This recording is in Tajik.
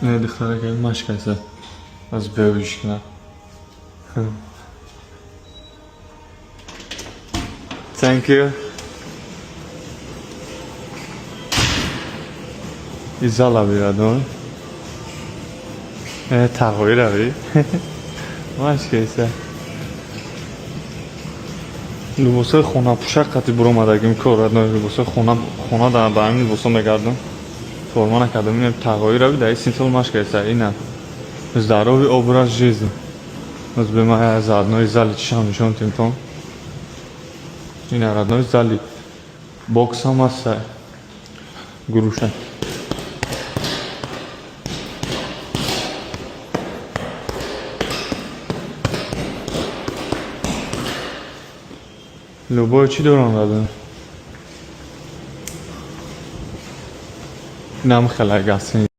Не, духтарака машкаса. Аз бевиш кна. Thank you. И зала би, родной. Тағои рави. Машкаса. Либосҳои хонапӯшак қати буромадагим ко, родной, либосҳои хона, хона да ба ҳамин либосҳо мегардам. Форма накардам. Ина тағои рави дар синсол машкаса. Ина здоровый образ жизни. Боз бе ма заодно зали чишам нишон тимтон. Ина, родной, зали бокс ҳам аста. Груша. Любой чӣ дорам, родной. Инам хеле гастин.